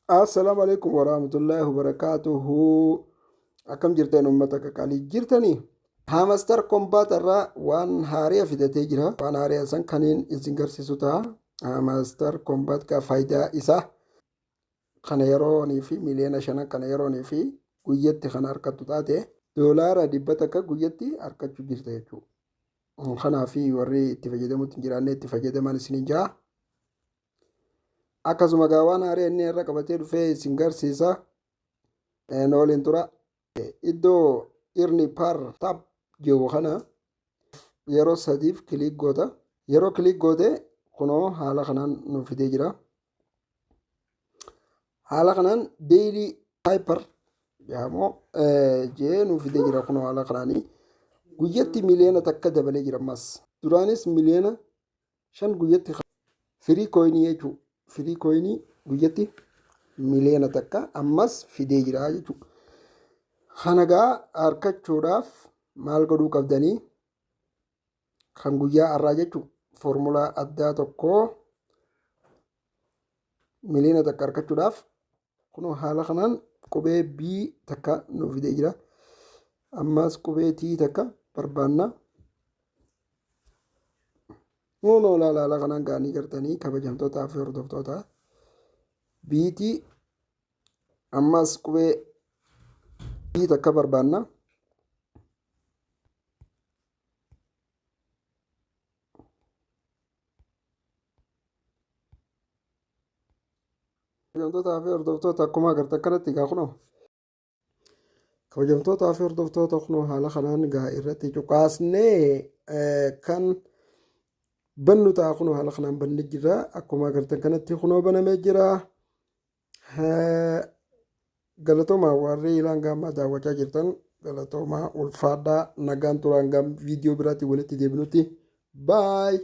Assalaamu alaikum warahmatullaahi wabarakaatuhu. Akkam jirtan uummata qaqaalii jirtanii? Hamastar Kombaat irraa waan haari'a fidatee jira. Waan haari'a san kaniin isin garsiisu ta'a. Hamastar Kombaat ka faayidaa isaa kana yeroonii fi miliyoona 5 kana yeroonii fi guyyatti kana harkattu taate doolaara 100 guyyatti harkachuu jirta jechuudha. Kanaaf warri itti fayyadamutti hin jiraanne itti fayyadaman isin jaa. Akkasuma gaa waan haaraa inni irra qabatee dhufee isin garsiisa. Na waliin tura. Iddoo earn per tap jiru kana yeroo sadiif click goota. Yeroo click goote kunoo haala kanaan nu fidee jira. Haala kanaan daily hyper jedhamu jee nu fidee jira kunoo haala kanaanii. Guyyatti miliyoona 1 dabalee jira ammas. Duraanis miliyoona 5 guyyatti free coinii jechuudha. Free coinii guyyatti miliyoona 1 ammas fidee jira jechuudha. Kana gaa harkachuudhaaf maal godhuu qabdanii kan guyyaa har'aa jechuudha. Foormulaa addaa tokko miliyoona 1 harkachuudhaaf kunoo haala kanaan qubee B takka nu fidee jira. Ammas qubee T takka barbaanna. Kunoo haala kanaan ga'anii gartanii kabajamtootaa fi hordoftoota BT ammas qubee B takka barbaanna. Kabajamtootaa fi hordoftoota akkuma agartan kanatti egaa kunoo kabajamtootaa fi hordoftoota kunoo haala kanaan gaa irratti cuqaasnee kan bannu ta'a. Kunoo haala kanaan banne jira. Akkuma agartan kanatti kunoo banamee jira. Galatoomaa warri ilaan gaammaa daawwachaa jirtan, galatoomaa, ulfaadhaa, nagaan turaan. Gaam viidiyoo biraatti walitti deebinutti, bye.